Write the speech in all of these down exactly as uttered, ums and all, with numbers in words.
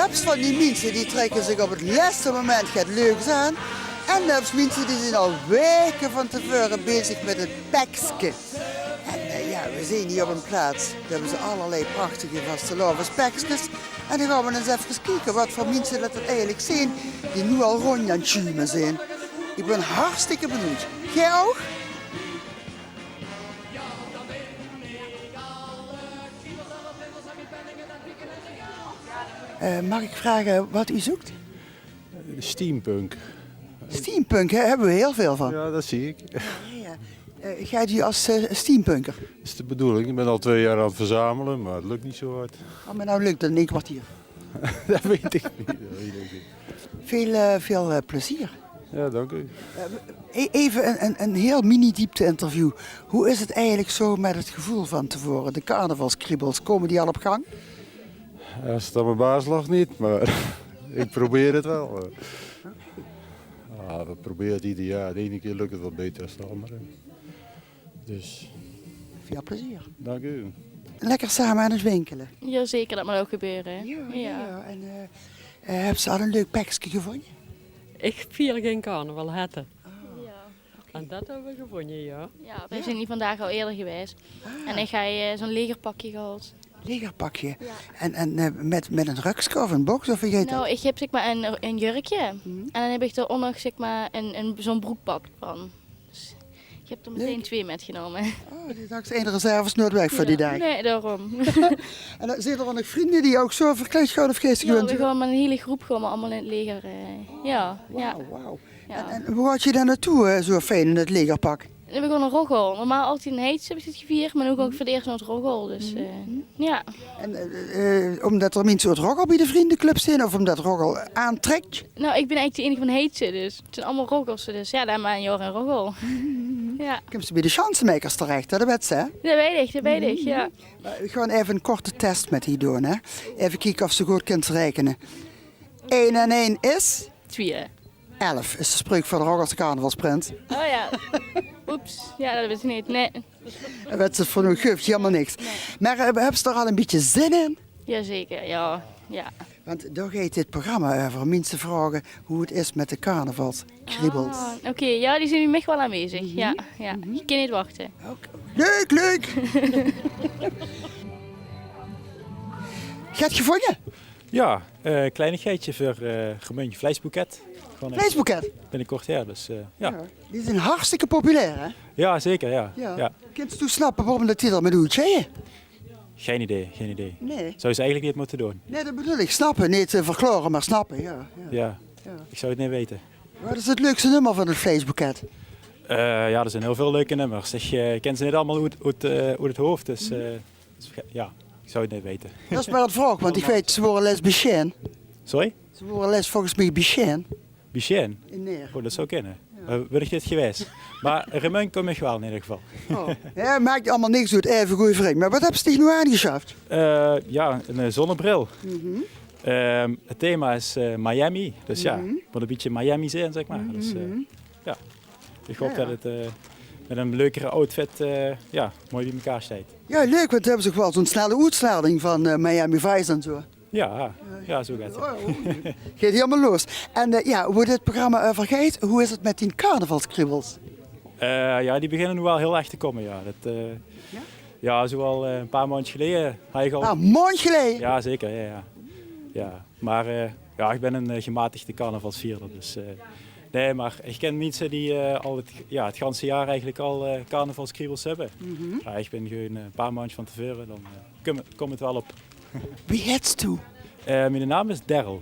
Höbs van die minse die trèkke zich op 't lèste moment get leuks aan. En höbs minse die zeen al waeke van te veure bezig mit 't pekske. En eh, jao, we zeen hie op 'n plaats, dao höbbe ze allerlei prachtige vastelaovespekskes. En dan gaon we ins efkes kieke wat veur minse dat 't eigelik zeen die noe al róndj aan 't sjume zeen. Ich bön hartstikke benoejd. Geer ouch? Eh, mag ik vragen wat u zoekt? Steampunk. Steampunk, hè, hebben we heel veel van. Ja, dat zie ik. Ja, ja. Eh, gaat u als eh, steampunker? Dat is de bedoeling. Ik ben al twee jaar aan het verzamelen, maar het lukt niet zo hard. Oh, maar nou lukt het in één kwartier. Dat weet ik niet. Dat weet ik niet. Veel, eh, veel eh, plezier. Ja, dank u. Eh, e- even een, een, een heel mini-diepte-interview. Hoe is het eigenlijk zo met het gevoel van tevoren? De carnavalskriebels, komen die al op gang? Als het aan mijn baas lag niet, maar ik probeer het wel. Ah, we proberen het ieder jaar. De ene keer lukt het wat beter dan de andere. Dus. Veel plezier. Dank u. Lekker samen aan het winkelen. Jazeker, dat moet ook gebeuren. Hè? Ja, ja. Ja. En eh, eh, hebt ze al een leuk pekske gevonden? Ik vier geen carnaval, hette. Ja. En dat hebben we gevonden, ja. Ja, we zijn hier vandaag al eerder geweest. En ik ga eh, zo'n legerpakje gehaald. Legerpakje. Ja. En, en eh, met, met een rukske of een box of wie heet Nou, dat? Ik heb zeg maar een, een jurkje. En dan heb ik eronder zeg maar een, een, zo'n broekpak van. Dus ik heb er meteen twee metgenomen. Oh, die dacht, één reserve is nooit weg voor die dag. Nee, daarom. En dan zijn er ook nog vrienden die ook zo verkleed gaan of geesten Ja, gewoon we gaan met een hele groep gaan we allemaal in het leger. Eh, ja, ja. Wauw, wauw. Ja. En, en hoe had je daar naartoe, eh, zo fijn in het legerpak? We gaan naar Roggel. Normaal altijd in Heets heb ik dit gevierd, maar nu ga ik voor het eerst naar Roggel. Dus eh, ja. En eh, eh, omdat er mensen uit Roggel bij de vriendenclub zijn of omdat Roggel aantrekt? Nou, ik ben eigenlijk de enige van Heetse, dus het zijn allemaal Roggelse. Dus ja, daar maar een jaar in Roggel. Ja. Komt ze bij de Sjansenmakers terecht, hè? Dat weet ze, hè? Dat weet ik, dat weet ik, ja. Maar we gaan even een korte test met die doen, hè? Even kijken of ze goed kunt rekenen. Eén en één is? Twee. Elf is de spreuk van de Roggelse carnavalsprins. Oh ja. Oeps. Ja, dat wist ik niet. Nee. En wat ze voor nu geeft, helemaal niks. Maar eh, hebben ze er al een beetje zin in? Jazeker, ja. Ja. Want daar gaat dit programma over. Mensen vragen hoe het is met de carnavalskriebels. Ah, oké, ja, die zijn bij mij wel aanwezig. Ja, ja. Ik kan niet wachten. Leuk, leuk! Gaat gevonden? Ja, eh kleinigheidje voor eh Remunj Vleisboeket. Gewoon even Vleisboeket? Binnenkort, ja. Dus eh, ja. Ja, die zijn hartstikke populair, hè? Ja, zeker, ja. Ja. Ja. Kent u snappen waarom dat die er met doet? Geen idee, geen idee. Nee. Zou ze eigenlijk niet moeten doen? Nee, dat bedoel ik. Snappen, niet eh, verklaren, maar snappen, ja. Ja. Ja, ik zou het niet weten. Wat is het leukste nummer van het Vleisboeket? Eh, ja, er zijn heel veel leuke nummers. Ik eh, ken ze niet allemaal uit, uit, eh, uit het hoofd, dus, eh, dus ge- ja, ik zou het niet weten. Dat is maar een vraag, want ik weet, ze worden les Bichén. Sorry? Ze worden les volgens mij Bichén. Bichén? In Neer. Oh, dat zou kunnen. Ja. Eh, ben ik niet geweest. Maar Remunj kom ik wel in ieder geval. Oh. Ja, maakt allemaal niks uit, even goeie vriend. Maar wat hebben ze tegen nu aangeschaft? Eh, ja, een eh, zonnebril. Ehm, het thema is eh, Miami. Dus ja, wat een beetje Miami zijn, zeg maar. Dus eh, ja, ik hoop dat het eh, met een leukere outfit eh, ja, mooi bij elkaar staat. Ja, leuk, want we hebben toch wel zo'n snelle uitstraling van eh, Miami Vice en zo. Ja, ja, zo gaat het. Oh, oh. Gaat helemaal los. En eh, ja, hoe dit programma over gaat, hoe is het met die carnavalskriebels? Eh, ja, die beginnen nu wel heel erg te komen, ja. Dat, eh, ja, zoal eh, een paar maanden geleden had ik al Ah, maand geleden? Ja, zeker, ja, ja. Ja, maar eh, ja, ik ben een eh, gematigde carnavalsvierder, dus eh, nee, maar ik ken mensen die eh, al het, ja, het ganse jaar eigenlijk al eh, carnavalskriebels hebben. Ja, ik ben gewoon eh, een paar maandjes van tevoren, dan eh, kom, kom het wel op. Wie heets toe? Eh, mijn naam is Daryl.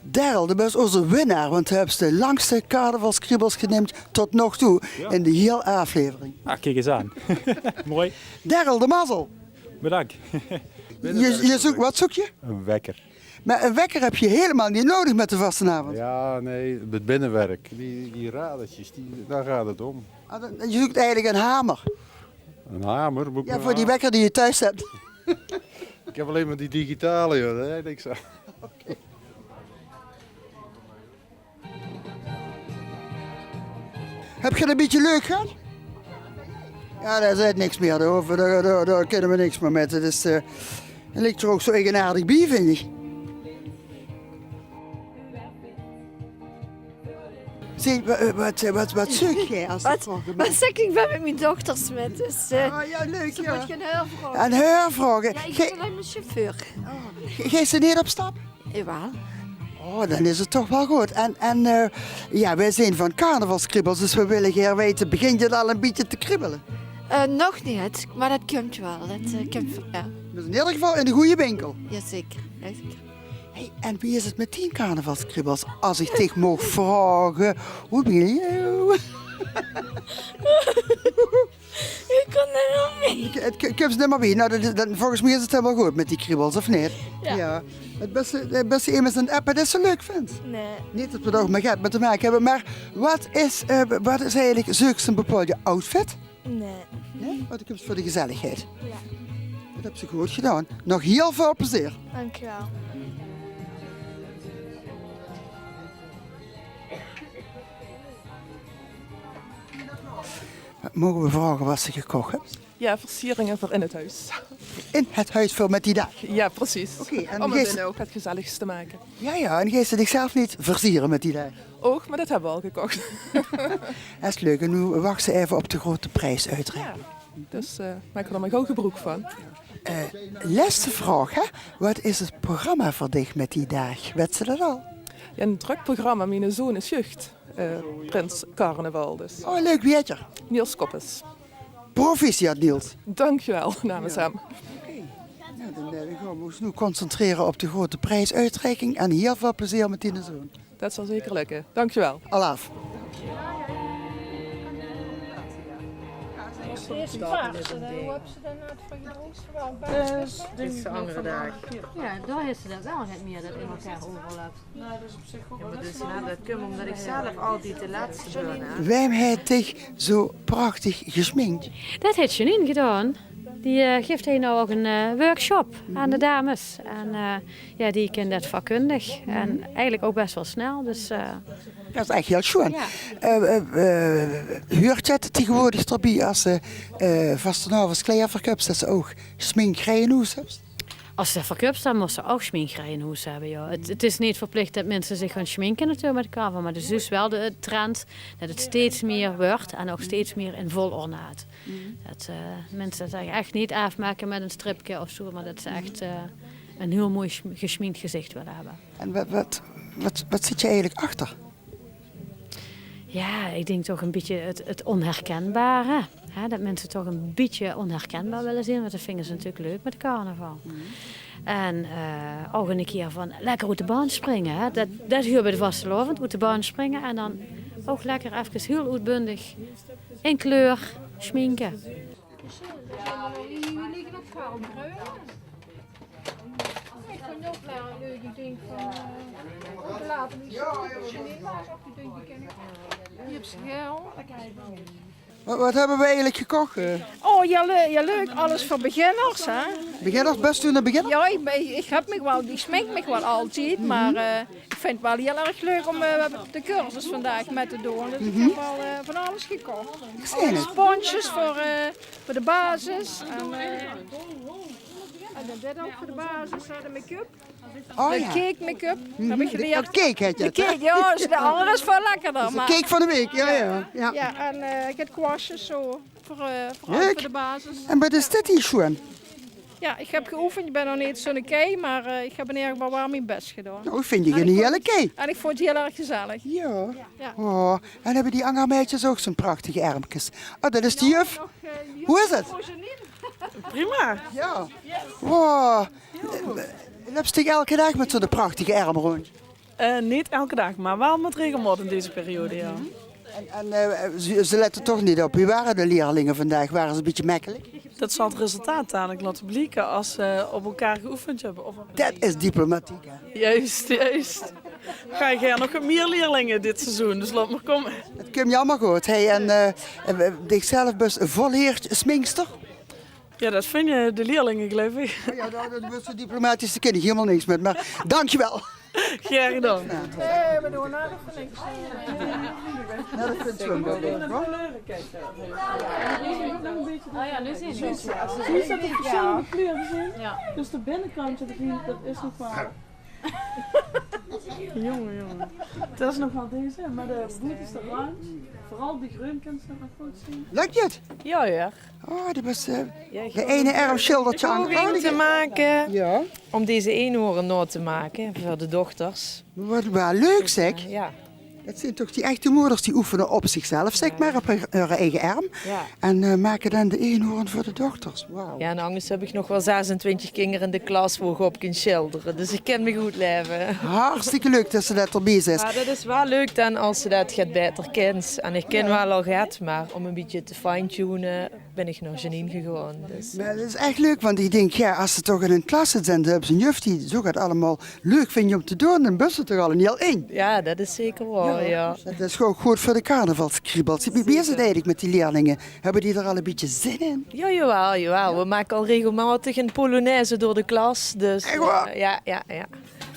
Daryl, de bent onze winnaar, want je hebt de langste carnavalskriebels genoemd tot nog toe in de hele aflevering. Ah, kijk eens aan. Mooi. Daryl, de mazzel. Bedankt. Je, je zoekt, wat zoek je? Een wekker. Maar een wekker heb je helemaal niet nodig met de vastenavond. Ja, nee, het binnenwerk. Die, die radertjes, die, daar gaat het om. Ah, dan- je zoekt eigenlijk een hamer. Een hamer? Moet ik Ja, een voor die ha- wekker die je thuis hebt. Ik heb alleen maar die digitale, joh. Daar heb ik niks aan. Heb je het een beetje leuk gehad? Ja, daar zit niks meer. Daar, hoeven, daar, daar, daar kunnen we niks meer met. Het is, eh, het ligt er ook zo eigenaardig bij, vind ik. Zèk, wa-, eh, wat, eh, wat, wat zeuk geer es ich vraoge maag? Wat zèk ich? Ich bön mit mien dochter mit, dus, eh, ah, jao, leuk, ze mót gaon häör vraoge. Aan häör vraoge. Jao, ich bön allein mer chauffeur. Ge-, geis se neet op stap? Jawel. Oh, dan is 't toch waal good. En, en, eh, jao, veer zeen van carnavalskriebels, dus veer wille gaer weite, begint 't al e bietje te kriebele? Eh, nog neet, mer det kump waal. Det, eh, kump waal, jao. Dus in eder geval in de gooj winkel. Jazeker, jazeker. Hey, en wie is 't mit dien carnavalskriebels? Es ich dich maag vraoge, wie bön ich? Ich kan d'r neet mie. Ich, 't k-, kump neet mie bie. Noe, det is, dan, volges mich is 't hielemaol good mit die kriebels, of neet? Jao. Jao. Bös se, eh, bös se emes aan 't appe det se leuk vinjs? Nae. Neet det veer dao ouch mer get mit te make höbbe, mer wat is, eh, wat is eigelik, zeuks se 'n bepaolde outfit? Nae. Nae? Oh, det is veur de gezelligheid. Jao. Det höbs se good gedaon. Nog hiel väöl plezeer. Dank uch waal. Moge veer vraoge wat se gekoch höbs? Jao, versieringe veur in 't hoes. In 't hoes veur mit die daag? Jao, precies. Oké, en óm 't geis binne ouch 't gezelligste te make. Jao, jao, en geis se dich zelf neet versiere mit die daag? Ouch, mer det höbbe v'r al gekoch. Det is leuk. En noe wachte v'r effe op de groeate pries-oetreiking. Jao, dus, eh, make v'r d'r mer gaw gebroek van. Eh, lèste vraog, hè. Wat is 't programma veur dich mit die daag? Wèts se det al? Jao, e drök programma. Miene zoon is jeug, eh, prins carnaval, dus. Oh, leuk. Wie heit 'r? Niels Koppes. Proficiat, Niels. Dank uch waal, namens häöm. Oké. Noe, dan, eh, gaon v'r ós noe concentrere op de groeate pries-oetreiking en hiel väöl plezeer mit diene zoon. Det zal zeker lökke. Dank uch waal. Alaaf. Is 't paars, hè? Höbs se dan net veur gedroge? Dit is de anger daag. Jao, dao is 't waal get mieë det in elkaar euverlapt. Jao, mer dus, jao, det kump ómdet ich zelf altied de lètste bön, hè. Wae haet dich zo prachtig gesjmink? Det haet Janine gedaon. Die, eh, guf hie noe ouch 'n, eh, workshop aan de dames. En, eh, jao, die kin det vakkundig. En eigelik ouch bès waal snel. Dus, eh. Det is ech hiel sjoean. Jao. Eh, eh, eh, huurt det taengewoordig d'rbie es se, eh, vastelaoveskleier verköps, det se ouch sjminkgerei in hoes höbs? Es se verköps, dan mós se ouch sjminkgerei in hoes höbbe, jao. 't, 't is neet verplich det minse zich gaon sjminke natuurlik mit de carnaval, mer 't is dus waal de, 't trend det 't steeds mieë wuuert en ouch steeds mieë in vol ornaat. Det, eh, minse zich ech neet aafmake mit e stripke of zo, mer det ze ech, eh, e hiel mooi sj-, gesjminkt gezich wille höbbe. En wat, wat, wat, wat zit d'r eigelik achter? Jao, ich dink toch e bietje 't, 't onherkenbare. Hè, det minse toch e bietje onherkenbaar wille zeen, want det vinge ze natuurlik leuk mit de carnaval. En, eh, ouch 'ne kier van lekker oet de band springe, hè. Det, det huurt bie de vastelaovend, oet de band springe en dan ouch lekker efkes hiel oetbundig in kleur sjminke. Ich vónj 't ouch waal leuk. Ich dink van, eh, de later die zo, die dink ich kin ich. Die höbs se geil. Wat, wat höbbe v'r eigelik gekoch, eh? Oh, jao, leu-, jao, leuk. Alles veur beginners, hè? Beginners, bès doe 'ne beginner? Jao, ich bön, ich höb mich waal, ich sjmink mich waal altied, mer, eh, ich vinj 't waal hiel erg leuk óm, eh, v'r höbbe de cursus vandaag mit te doon. Dus ich höb waal, eh, van alles gekoch. Ich zeen 't. Sponsjes veur, eh, veur de basis. En, eh, en dan dit ouch veur de basis, hè, de make-up. Oh, de cake make-up. Höb ich gelierd. De cake heit 't, hè? De cake, jao, is de anger is väöl lekkerder, mer de cake van de waek, jao, jao. Jao, en, eh, ich höb kwastjes zo veur, eh, veur, veur de basis. En wat is dit hie sjoean? Jao, ich höb geoefend, ich bön nog neet zoe'n kei, mer, eh, ich höb in eder geval waal mien bès gedaon. Noe, ich vinj dich 'ne hiele kei. En ich vónj 't hiel erg gezellig. Jao. Jao. Oh, en höbbe die anger meidjes ouch zoe'n prachtige ermkes? Oh, det is de juf. Jao, nog, eh, de juf. Wie is 't? Prima. Jao. Wow. Löps dich eder daag mit zoe'n prachtige erm róndj? Eh, neet eder daag, mer waal mit regelmaot in dees periode, jao. En, en, eh, ze, ze lètte toch neet op. Wie wore de leerlinge vandaag? Wore ze e bietje mekkelik? Det zal 't resultaat dalik laote blieke es ze op elkaar geoefend höbbe. Of op... Det is diplomatiek, hè? Juist, juist. Gaon gaer nog get mieë leerlinge dit seizoen, dus laot mer kómme. 't Kump allemaol good. Hey, en, eh, eh, dich zelf bös volleerd sjminkster? Jao, det vinje de leerlinge, geluif ich. Jao, dao, dao, dao wils se diplomatisch, dao kin ich hielemaol niks mit, mer dankjewel. Gaer gedaon. Nae, v'r doon noe nog niks. Nao de zwembad, hè? Ah jao, noe zeen v'r 't. Zuus se det d'r versjillende kleure zeen? Jao. Dus de binnekantj, det is nog waal Jónge, jónge. Det is nog waal deze, mer de boeteste randj, veural de greun, kins se nog good zeen. Lök 't? Jao, jao. Oh, die waas, eh, de eine erm sjildert aan. Poging te make om deze eenhoorn nao te make veur de dochters. Waat waal leuk, zeg. Eh, jao. Det zeen toch die echte moeders, die oefene op zichzelf, zeg mer, op hun, hun eige erm. Jao. En, eh, make dan de eenhoorn veur de dochters. Wauw. Jao, en angers höb ich nog waal zesentwintig kinger in de klas wo ich op kin sjildere. Dus ich kin mich good laeve. Hartstikke leuk det se det d'rbie zèts. Mer det is waal leuk dan es se det get baeter kins. En ich kin waal al get, mer óm ein bietje te fine-tune bin ich nao Janine gegange. Dus. Mer det is ech leuk, want ich dink, jao, es se toch in ein klas zits en de höbs ein juf die zo get allemaol leuk vindj óm te doon, dan bös se toch al ein hiel indj. Jao, det is zeker waor, jao. Det is gewoon good veur de carnavalskriebels. Wie, wie is 't eigelik mit die leerlinge? Höbbe die d'r al ein bietje zin in? Jao, jawaal, jawaal. Veer make al regelmaotig ein polonaise door de klas. Dus, ech waor? Eh, jao, jao, jao.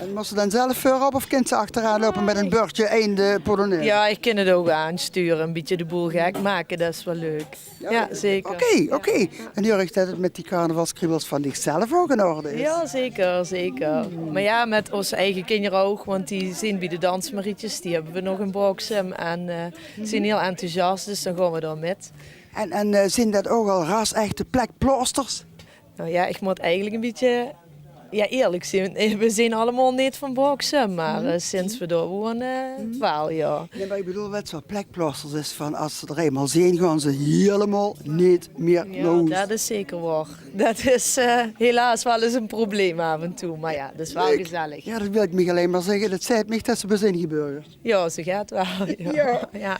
En mós se dan zelf veurop of kins se achteraan loupe mit ein bördje, einde polonaise? Jao, ich kin 't ouch aansture, ein bietje de boel gek make, det is waal leuk. Jao, zeker. Oké, oké. En huuer ich det 't mit die carnavalskriebels van dichzelf ouch in orde is? Jao, zeker, zeker. Mer jao, mit ós eige kinger ouch, want die zeen bie de dansmarietjes, die höbbe veer nog in Brokzum. En, eh, die zeen hiel enthousias, dus dan gaon veer dao mit. En, en, eh, zeen det ouch al ras-echte plekplaosters? Nou jao, ich mót eigelik ein bietje, jao, eerlik zeen. Veer zeen allemaol neet van Brokzum, mer, eh, sinds veer dao wone, waal, jao. Nae, mer ich bedoel, waat zo'n plekplaosters is, van es ze d'r einmaol zeen, gaon ze hielemaol neet mieë nao hoes. Jao, det is zeker waor. Det is, eh, helaas waal ins ein probleem aaf en toe, mer jao, det is waal gezellig. Jao, det wil ich mich allein mer zègke. Det zaet mich det se bös ingeburgerd. Jao, zo geit 't waal. Jao. Jao.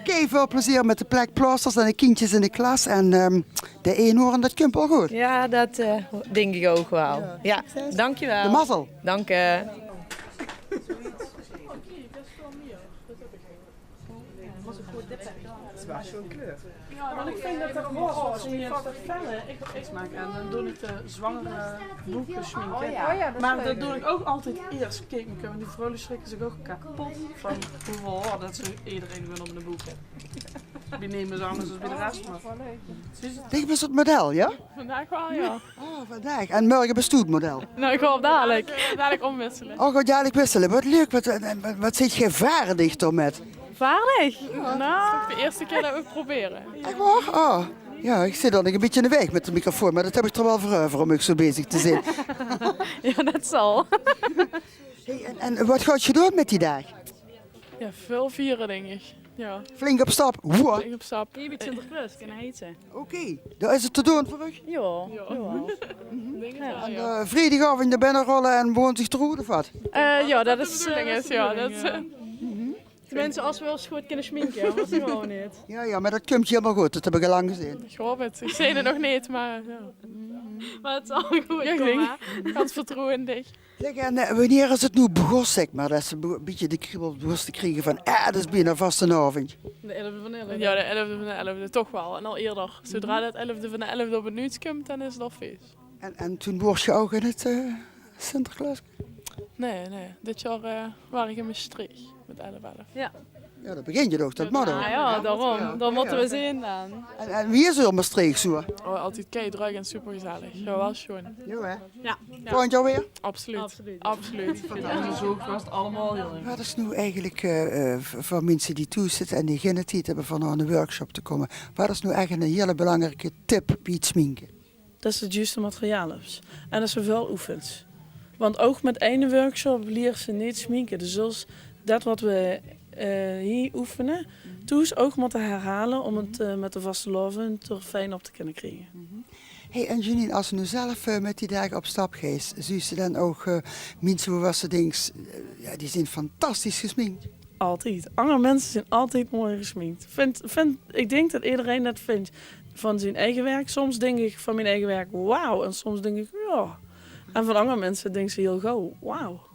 Kei väöl plezeer mit de plekplaosters en de kindjes in de klas. En, ehm, de eenhoorn, det kump waal good. Jao, det, eh, dink ich ouch waal. Jao, dankjewel. De mazzel. Dank je. 't Is waal sjoon kleur. Jao, want ich vinj det det roze waat mieë felle. Ich, ich maak en dan doon ich de zwangere boeke sjminke. Oh jao, det is leuk. Mer det doon ich ouch altied iers. Kiek, dan kinne die vrouwluuj sjrikke zich ouch kepot van hoeveel haor det ze ederein gewoon op de boek höbbe. Bie nemes angers es bie de res, mer. Dich bös 't model, jao? Vandaag waal, jao. Oh, vandaag. En mörge bös doe 't model? Nou, ich gaon dalik. Dalik, eh, dalik ómwissele. Oh, gaot dalik wissele. Waat leuk. Waat, en, en waat, waat zeet geer vaardig dao mit? Vaardig? Jao. Nou, det is de ierste kier det veer 't probere. Ech waor? Oh. Jao, ich zit dan ein bietje in de waeg mit de microfoon, mer det höb ich d'r waal veur euver óm mich zo bezig te zeen. Jao, det zal. Hey, en, en waat gaot geer doon mit die daag? Jao, väöl viere, dink ich. Jao. Flink op stap. Woe. Flink op stap. Jao, bie Sinterklaos, kin heite. Oké, dao is 't te doon veur uch? Jao, jao. En, eh, vriedigaovendj nao binne rolle en woonsdig d'roet, of waat? Eh, jao, det is, eh, det is de bedoeling, jao. Tenminste, es veer ós good kinne sjminke, angers gaon veer neet. Jao, jao, mer det kump hielemaol good. Det höb ich al lang gezeen. Ich haop 't. Ich zeen 't nog neet, mer jao. Mer 't zal good kómme, hè? Ich höb vertroewe in dich. Zeg, en, eh, wienie is 't noe begós, zeg mer, det se be-, bietje de kriebel begós te kriege van, eh, det is bienao vastelaovendj? De elfde van de elfde. Jao, de elfde van de elfde, toch waal. En al ieëder. Zoedra det elfde van de elfde op 't nuuts kump, dan is 't al fees. En, en toen woors se ouch in 't, eh, Sinterklaoske? Nae, nae. Dit jaor, eh, waor ich in Mestreech mit elf elf. Jao. Jao, det begint toch, det mót ouch. Jao, jao, daorum. Dan mótte veer zeen dan. En, en wie is 't in Mestreech zoe? Oh, altied kei drök en supergezellig. Jao, waal sjoon. Jao, hè? Jao. Volgend jaor weer? Absoluut. Absoluut. Absoluut. Jao. Zoe waas 't allemaol, jóng. Waat is noe eigelik, eh, eh, v-, veur minse die thoes zitte en die geine tied höbbe veur nao eine workshop te kómme, waat is noe eigelik eine hiele belangrieke tip bie 't sjminke? Det se 't zjuuste materiaal höbs. En det se väöl oefens. Want ouch mit eine workshop liers se neet sjminke. Dus zöls det waat veer, eh, hie oefene, thoes ouch mótte herhaole óm 't, eh, mit de vastelaovendj d'r fijn op te kinne kriege. Hey, en Janine, es se noe zelf, eh, mit die daag op stap geis, zuus se dan ouch, eh, minse wovan se dinks, eh, jao, die zeen fantastisch gesjmink? Altied. Anger minse zeen altied mooi gesjmink. Vind, vind, ich dink det ederein det vindj van zien eige werk. Soms dink ich van mien eige werk, wauw. En soms dink ich, jao. En van anger minse dinks se hiel gauw, wauw.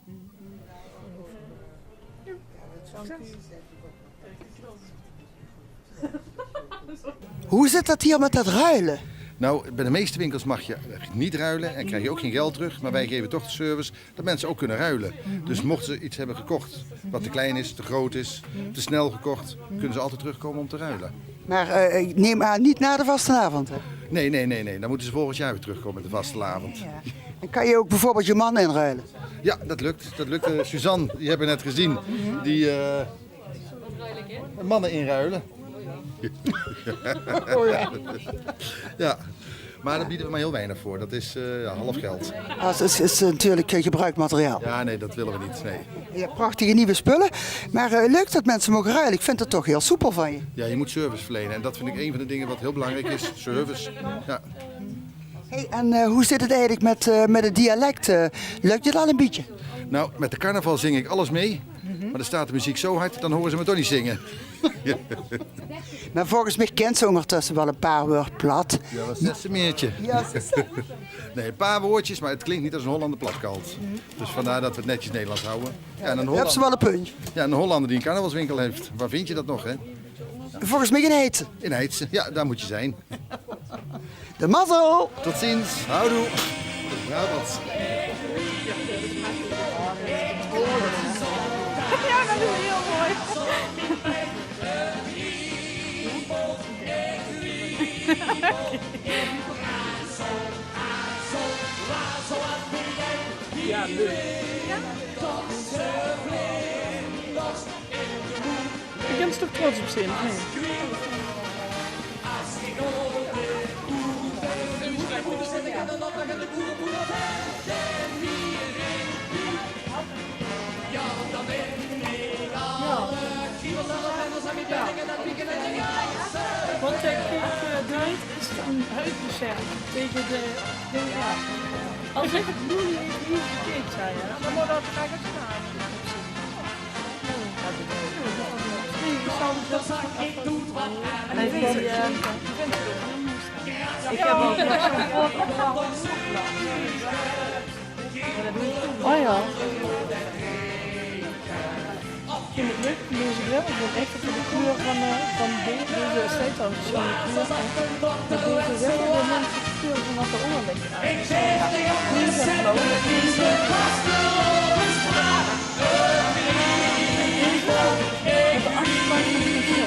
Wie zit det hie mit det ruile? Nou, bij de meeste winkels mag je niet ruilen en krijg je ook geen geld terug, maar wij geven toch de service dat mensen ook kunnen ruilen. Dus mochten ze iets hebben gekocht wat te klein is, te groot is, te snel gekocht, kunnen ze altijd terugkomen om te ruilen. Maar, eh, ich num aan, neet nao de vastelaovendj, hè? Nee, nee, nee, nee. Dan moeten ze volgend jaar weer terugkomen met de vastelaovend. Ja. En kan je ook bijvoorbeeld je man inruilen? Ja, dat lukt. Dat lukt. Eh, Suzanne, die hebben we net gezien. Die eh, mannen inruilen. Oh ja. Ja, maar daar bieden we maar heel weinig voor. Dat is eh, ja, half geld. Ja, het is, is natuurlijk eh, gebruikt materiaal. Ja, nee, dat willen we niet. Nee. Je hebt prachtige nieuwe spullen. Maar eh, leuk dat mensen mogen ruilen. Ik vind het toch heel soepel van je. Ja, je moet service verlenen. En dat vind ik een van de dingen wat heel belangrijk is. Service. Ja. Hey, en eh, hoe zit het eigenlijk met, eh, met het dialect? Eh, lukt het al een beetje? Nou, met de carnaval zing ik alles mee. Maar dan staat de muziek zo hard, dan horen ze me toch niet zingen. Maar volgens mij kent ze ondertussen wel een paar woord plat. Ja, wat zegt ze, meertje? Ja, ze zegt- Nee, een paar woordjes, maar het klinkt niet als een Hollander plat kalt. Dus vandaar dat we het netjes Nederlands houden. Ja, en een Daar hebben ze Hollander, wel een punt. Ja, een Hollander die een carnavalswinkel heeft. Waar vind je dat nog, hè? Volgens mij in Heitse. In Heitse, ja, daar moet je zijn. De mazzel! Tot ziens. Houdoe. Brabant. Ja, dat is heel mooi. Ja, leuk. Ja? Je kent ze toch trots op zijn, of niet? Ja. Wat ik eh, doe, is een huidbescherming tegen de, de ja. Als ik het nu niet verkeerd zei, hè, dan moet dat graag het gaan. En die, eh, ik heb ook nog zo'n Oh ja. Ik vind het leuk, deze bril. Ik ben echt voor de kleur van, eh, van de, deze steeds al verschillende kleuren. Maar deze zet er de mensen kleur vanaf de oorlog aan. Ja. Deze is blauw. Deze. Met de achterkant van de bril.